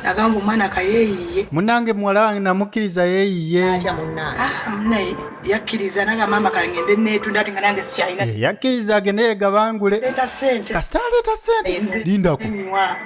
Nagamba omwana kayeeyiye. Munange muwala wange namukkiriza yeeyiye. Atya munnange? Ah, munaye yakkiriza naga maama kangende neetunda ati nga nange sikyalina. Eh, yakkiriza agende yegabangule. Leeta ssente. Kasita aleeta ssente. Nze Lindako. nywa.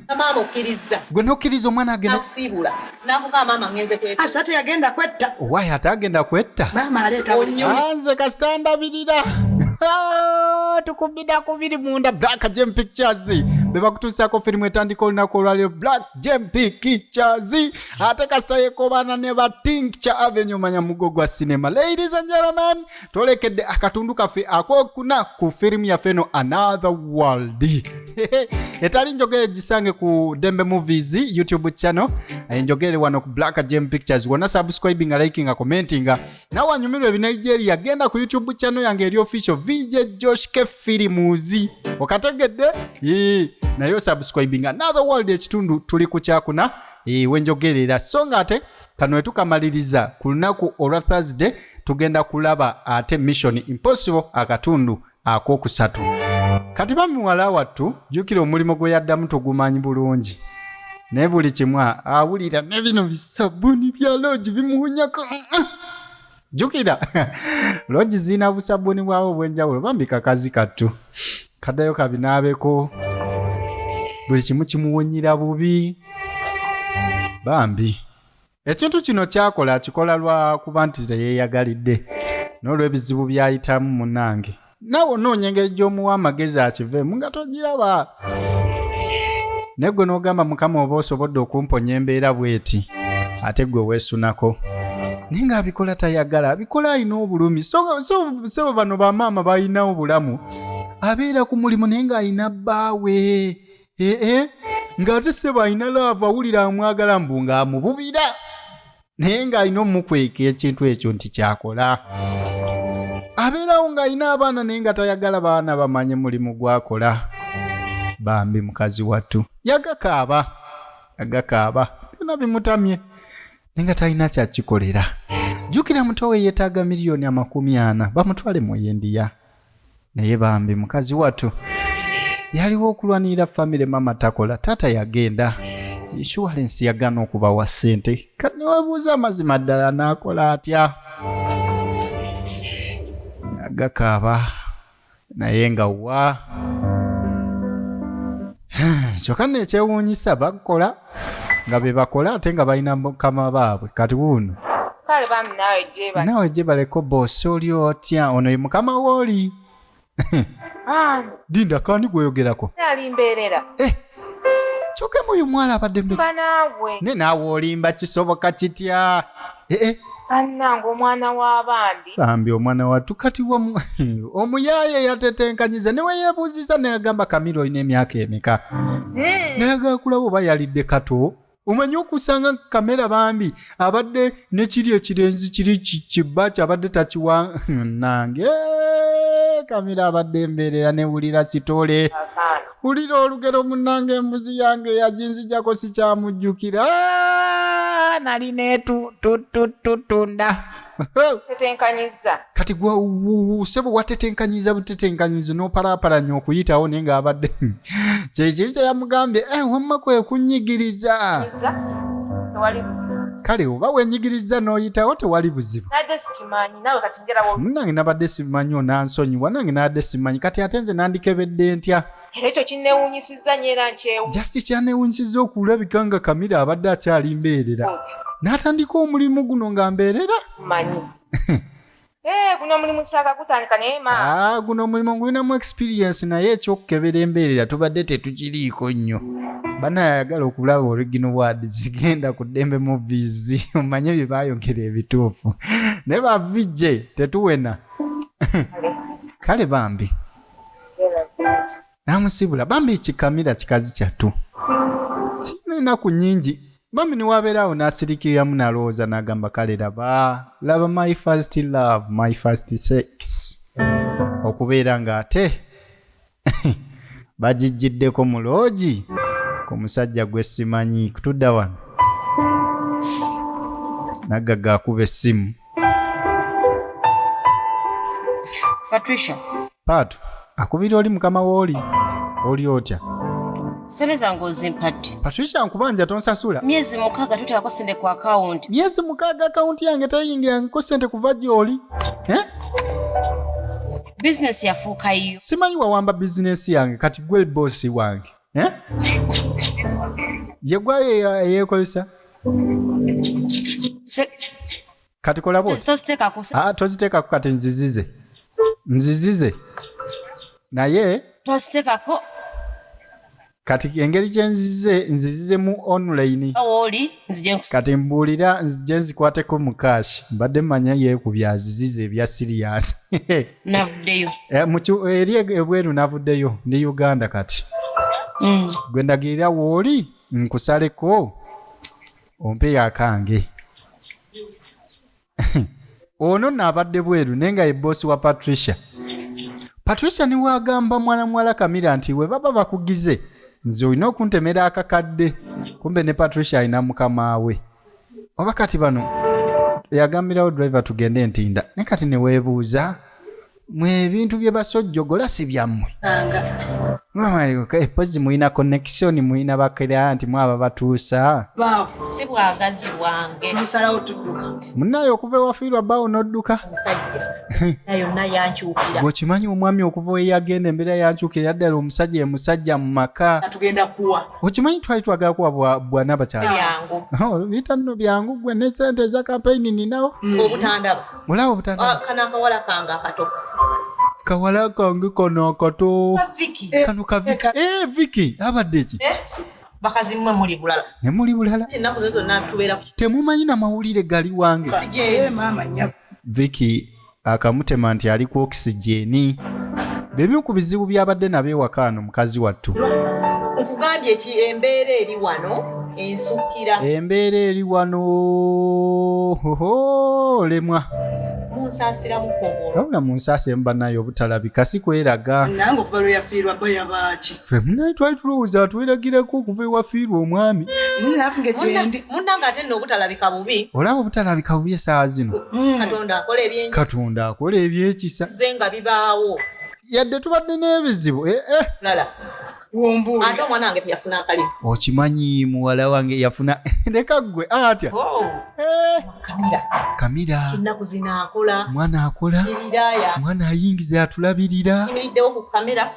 Maama okkiriza. Gwe nokkiriza omwana agende. Nakusiibula. Nakugamba maama ngenze kwetta. Asa teyagenda kwetta. Owaaye ate agenda kwetta. Maama aleeta buli kimu. Ah, nze kasita ndabirira. Tukubida kubiri munda. Black Gem Pictures be bakutuusaako firimu etandika olunaku olwaliro. Black Gem Pictures ate kasita yekobaana ne ba Tincture Avenue manya mugo gwa sinema. Ladies and gentlemen, twolekedde akatundu kaffe akokuna ku firimu yaffe eno Another World. Etali njogere gisange ku Dembe Movies YouTube channel, enjogere wano ku Black Gem Pictures. Wonna subscribing, liking, commenting. Nawe anyumirwa ebinigeria, genda ku YouTube channel yange eri official VJ Josh K Films. Okategedde? Yee, naye subscribing. Another World ekitundu tuli ku kyakuna, wenjogerera. So nga ate kano wetukamaliriza ku lunaku olwa Thursday tugenda kulaba ate Mission Impossible akatundu akokusatu. Kati bamuwala wattu, jjukira omulimu gwe yaddamu tugumanyi bulungi, naye buli kimu awulira ne bino bisabuni bya loogi bimuwunyako. Jjukira loogi zirina busabuni bwabwe obw'enjawulo. Bambi kakazi kattu kaddayo kabinaabeko, buli kimu kimuwunyira bubi. Bambi ekintu kino kyakola akikola lwa kuba nti teyeeyagalidde n'olw'ebizibu by'ayitamu. Munnange naawe onoonya engeri gy'omuwa amagezi akiveemu nga togiraba, naye gwe n'ogamba Mukama oba osobodde okumponya embeera bw'eti, ate gwe weesunako. Naye ng'abikola tayagala, abikola alina obulumi. So bano bamaama balina obulamu, abeera ku mulimu naye ng'alina bbaawe, ee ng'ate ssebo alina love, awulira amwagala, mbu ng'amububira, naye ng'alina omukweka ekintu ekyo nti kyakola. Abeerawo ng'alina abaana naye nga tayagala baana bamanye mulimu gwakola. Bambi mukazi wattu yagakaaba, yagakaaba, byonna bimutamye naye nga talina kyakikolera. Jjukira muto we yeetaaga miliyoni 40 bamutwale mu India, naye bambi mukazi wattu yaliwo okulwanirira famire. Mama takola, taata yagenda, insurance yagaana okubawa ssente. Kati newebuuza amazima ddala n'akola atya? Agakaaba naye nga wa kyokka nno ekyewuunyisa bakola nga be bakola ate nga balina mukama baabwe. Kati wuuno. Kale bambi naawe gyeba. Naawe gye baleko boosi, oli otya? Ono ye mukama wooli. Dinda kandi gweyogerako. Ali mbeerera. Kyokka oyo mwala abadde mbe Mba naawe. Ne naawe olimba, kisoboka kitya? Ee. Bannange, omwana w'abandi. Bambi omwana wattu kati omuyaaye yatetenkanyiza ne weyeebuuziza neyagamba, "Kamira olina emyaka emeka?" Nayagala kulaba oba yalidde kato. Omanyi okusanga kamera bambi abadde nekiri ekirenzi kiri kibba kyabadde takiwa. Nange kamera abadde embeerera newulira sitole. Akaana. Wulira olugero munnange, embuzi yange yaginzijjako sikyamujjukira. Nali neetutututunda. Tetenkanyiza. Kati gwe sebo watetenkanyiza butetenkanyiza n'opalaapalanya okuyitawo, naye ng'abadde kyekiri kyeyamugambye, wamma kwe kunyigiriza. Nyiza. Tewali buzibu. Kale oba wenyigiriza n'oyitawo tewali buzibu. Nadde sikimanyi naawe kati njerawo. Munnange nabadde simanyi, onansonyiwa, nange nabadde simanyi. Kati ate nze nandikebedde ntya? Era ekyo kinneewuunyisizza nnyo era nkyewu. Just kyanewunyisizza okulabika nga Kamira abadde akyali mbeerera n'atandika omulimu guno nga mbeerera. Manyi. Eh, guno omulimu saaka gutandika naye ma. Ah, guno omulimu gulinamu experience, naye ekyokukebera embeerera tubadde tetukiriiko nnyo. Banayagala okulaba original word, zigenda ku Ddembe Movies omanye bye bayogera ebituufu, naye ba VJ tetuwena. Kale bambi n'amusibula. Bambi kikamira kikazi kyattu kirina ennaku nnyingi bambi. Niwabeeraawo n'asirikiriramu n'alowooza n'agamba, "Kale laba, laba my first love, my first sex," okubeera ng'ate bagijjiddeko mu loogi ku musajja gwe simanyi. Kutudda wano naggaga akuba essimu. Patricia. Paatu akubira oli mukama wooli, oli otya? Ssente zange ozimpadde. Patricia, nkubanja, tonsasula. Myezi 6 toteekako ssente ku akawunti. Myezi 6 akawunti yange teyingirangako ssente kuva gy'oli. Eh? Bizinesi yafuuka yo. Simanyi wawamba bizinesi yange, kati gwe boosi wange. Eh? Ye gwayo eyeekozesa. Kati kola bwoti. Toziteekako. Ah, toziteekako, kati nzizize, nzizize naye. Toziteekako. Kati engeri gyenzize, nzizize mu online. Wooli nzije nkus. Kati mbuulira, nzije nzikwateko mu cash. Mbadde mmanya yeekubya azizize ebya serious. Navuddeyo. Eri ebweru navuddeyo, ndi Uganda kati. Gwe ndagirira wooli nkusaleko ompe akange. Ono nno abadde bweru naye nga ye boosi wa Patricia. Patricia niwagamba mwana muwala Kamira nti we baba bakugize nze olina okuntemera akakadde. Kumbe ne Patricia alina mukama we. Oba kati bano yagambirawo driver tugende entinda, naye kati ne weebuuza mwe ebintu bye basojjogola si byammwe. Anga. Pozi mulina connection, mulina bakera nti mwaba batuusa. Baawo. Si bwagazi bwange. Musalawo tudduka. Munnaye okuva ewafiirwa bbaawo n'odduka. Omusajja na yonna yankyukira. Bw'okimanyi omwami okuva we yagenda embeera yankyukira ddala. Omusajja ye musajja mu maka. Tugenda kuwa. Okimanyi twali twagala kuwa bwana bakyala. Byangu. Oh, biyita nno byangu. Gwe ne sente eza kampeyini ninawo. Obutandaba. Olaba obutandaba. Ah, kano akawala kange akato. Kawala kange kano akato. Viki. Kano ka Viki. Eh, Viki abadde ki? Bakazi mmwe muli bulala. Ne muli bulala. Ennaku zo zonna tubeera ku Temumanyi na mawulire gali wange. Sije. Maama nnyabo. Viki akamutema nti ali ku oxygen. Bimu ku bizibu byabadde nabyo ewaka ano mukazi wattu. Nkugambye ki, embeera eri wano ensukira. Embeera eri wano hoho lemwa. Munsaasiramuko obwo. Wabula mu nsaasa emu bannaye obutalabika si kweraga. Nange okuva lwe yafiirwa bba yabaaki. Ffe munnaye twali tulowooza atweragirako okuva ewafiirwa omwami. Nange gyendi. Munnange ate nno obutalabika bubi. Olaba obutalabika bubi essaawa zino. Katonda akola ebyenje. Katonda akola ebyekisa. Ze nga bibaawo. Yadde tubadde n'ebizibu, eh, eh. Lala. Wombuulira. Ate omwana wange teyafuna akalimu. Okimanyi muwala wange yafuna, leka ggwe atya. Oh, Eh, Kamira. Kamira. Ennaku zino akola. Omwana akola. Liraya. Omwana ayingiza, atulabirira. Yimiriddewo ku kamera.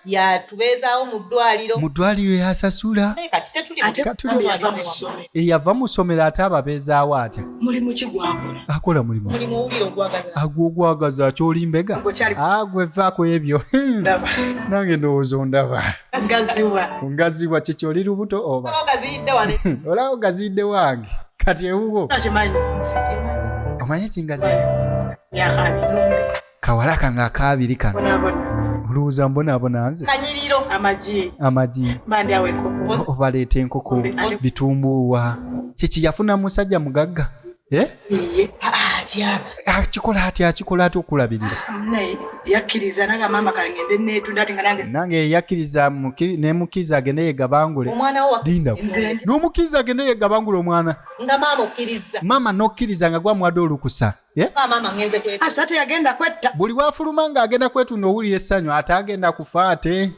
Yatubeezaawo mu ddwaliro. Mu ddwaliro yasasula. Naye kati tetuli Ate Katuli- mami yava mu ssomero. Eyava mu ssomero ate ababeezaawo atya? Mulimu ki gwakola? Akola mulimu. Mulimu owulira ogwagaza. Agwo ogwagaza kyoli mbega. Gwe kyali- Agwe vaako ebyo. Ndaba. Nange ndowooza ondaba. Ngaziwa. Ngazibwa kiki, oli lubuto oba? Ogaziyidde wano. Olaba ogaziyidde wange kati ewuwo. Kimanyi. Sikimanyi. Omanye kingazi. Myaka 20. Kawala kange akaabiri kano. Bonaabona. Olowooza mbonaabona nze? Kanyiriro. Amagi. Amagi. Mandi awo enkoko. Obaleeta enkoko, bitumbuuwa, kiki. Yafuna musajja mugagga. Eh? Iye. Atya. Akikola atya, akikola atya okulabirira? Naye yakkiriza naga maama kangende neetunda ati nga nange Nange yakkiriza nemukkiriza agende yegabangule. Omwana wo Linda. Nze N'omukkiriza agende yegabangule omwana. Nga maama okkiriza. Maama n'okkiriza nga gwamuwadde olukusa. Eh? Nga maama ngenze kweta. Asa teyagenda kwetta. Buli wafuluma ng'agenda kwetunda owulira essanyu, ate agenda kufa ate.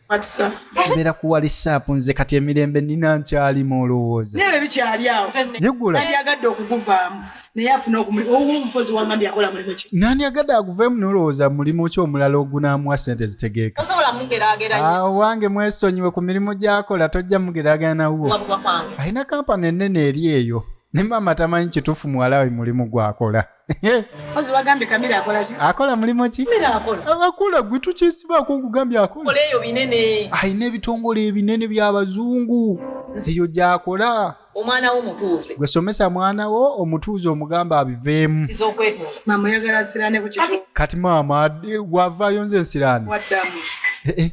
Whatsapp. Mbeera ku walisaapu nze kati emirembe nina nkyalimu olowooza. Naye bikyali awo. Yeggula. Nandyagadde okuguvaamu naye afuna omukozi wangambye akola mulimu ki. Nandyagadde aguveemu n'olowooza mulimu ki omulala ogunaamuwa ssente zitegeeka. Tosobola mugeraageranya. Ah, wange mwesonyiwe ku mirimu gy'akola, tojja mugeraageranya nawuwo. Wabulwa kwange. Alina kampani ennene eri eyo ne maama tamanyi kituufu muwala we mulimu gwakola. Ozi wagambye Kamira akola ki? Akola mulimu ki? Kamira akola. Akola gwe tukyesibaako nkugambye akola. Kola eyo binene. Alina ebitongole ebinene by'abazungu eyo gy'akola. Omwana wo mutuuze. Gwe somesa mwana wo omutuuze omugamba abiveemu. Ez'okwetonda. Maama oyagala asiraane ku kitu. Kati maama wavaayo nze nsiraane. Waddamu. Eh, eh,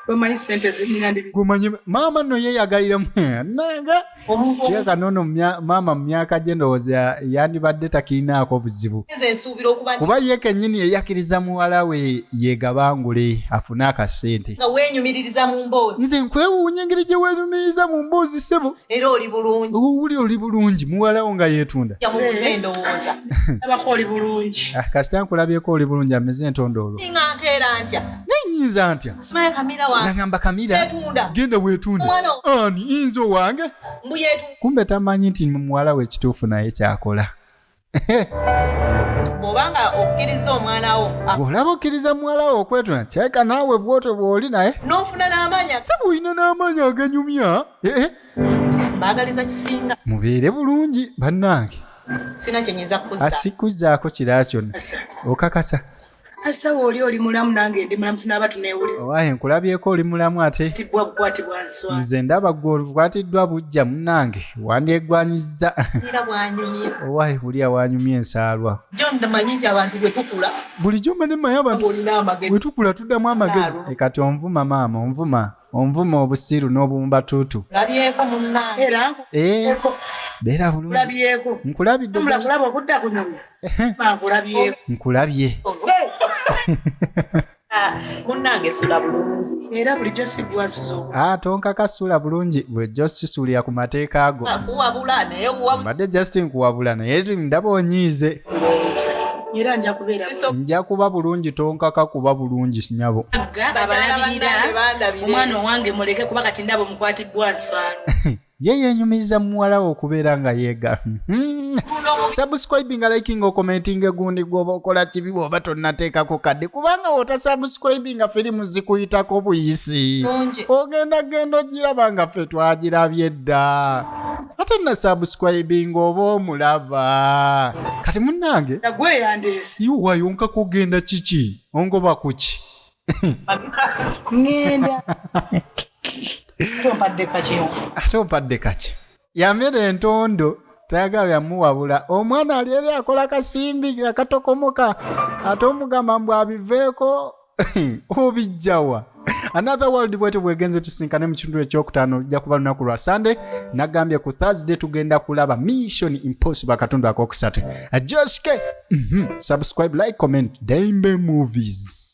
Bamanyi sente zinina ndi. Gumanyi maama nno yeeyagaliramu nange. Omuntu Kirabika noono maama mu myaka gye ndowooza yandibadde takirinaako buzibu. Nze nsuubira okuba nti Kuba ye kennyini yeeyakiriza muwala we yeegabangule afune akasente. nga weenyumiririza mu mboozi. Nze nkwewuunya engeri gye weenyumiriza mu mboozi ssebo. Era oli bulungi. Owuli oli bulungi muwala wo nga yeetunda. Yamubuza endowooza. Abako oli bulungi. Ah, kasita nkulabyeko oli bulungi ameze entondo olwo. Nga nkeera ntya. Naye nnyinza ntya? Simanyi Kamira wange Nagamba Kamira, Yeetunda. genda weetunde. Omwana o- Ani inza owange? Mbu yeetunda. Kumbe tamanyi nti muwala we ekituufu naye kyakola. Bw'obanga okkiriza omwana wo Bw'olaba okkiriza muwala wo okwetunda, kyeka naawe bw'otyo bw'oli naye. N'ofuna n'amaanyi. Si bw'olina n'amaanyi aganyumya. Eh, Mbaagaliza kisinga. Mubeere bulungi bannange. Sina kye nyinza kukuzza. Asikuzzaako kiraa kyonna. Okakasa? Asa wooli oli mulamu, nange ndi mulamu, tunaaba tuneewuliza. Owaaye, nkulabyeko oli mulamu ate. Tibwa bukwatibwa nswa. Nze ndaba gwe olukwatiddwa bujja munnange, wandyegwanyizza. Era bwanyumye. Owaaye, wulya wanyumya ensaalwa. Jo ndamanyi nti abantu bwe tukula Bulijjo mba nemmanyi abantu olina amagezi. Bwe tukula tuddamu amagezi. E, kati onvuma maama, onvuma, onvuma obusiru n'obumbatuutu. Labyeko munnange. Era Eh, beera bulungi. nkulabyeko. Nkulabidde. Mula kulaba okudda kunyumya, nkulabye. Nkulabye. Munnange, sula bulungi. Era bulijjo sigwa nsuza oku. Ah, tonkakasula bulungi, bulijjo sisuulira ku mateeka ago. Kuwabula naye buwabuzi. Mbadde Justin kuwabula naye ndaba onyiize. Era nja kubeera. Siso. Nja kuba bulungi, tonkaka kuba bulungi nyabo. Ga abalabirira omwana owange muleke, kuba kati ndaba omukwatibbwa nswalo. Ye yenyumiriza muwala we okubeera nga yeega. Subscribing, liking, ocommenting, egundi gwoba okola kibi bw'oba tonnateekako kadde, kubanga wotasubscribinga firimu zikuyitako buyisi. Bulungi. Ogenda genda ogiraba nga ffe twagirabye dda, ate nasubscribing oba omulaba kati munnange. Gweyandeesi. Iwayo nkakugenda kiki, ongoba kuki? Ŋŋenda, tompadde kakyewo. Ate ompadde kaki yamera entondo, tayagala byamuwabula. Omwana ali eri akola kasimbi nga katokomoka, ate omugamba mbu abiveeko, obijjawa? Another World bwetyo bwegenze. Tusinkane mu kitundu ekyokutaano, ojja kuba lunaku lwa Sunday. Nagambye ku Thursday tugenda kulaba Mission Impossible akatundu akokusatu. Joshke. Subscribe, like, comment. Dembe Movies.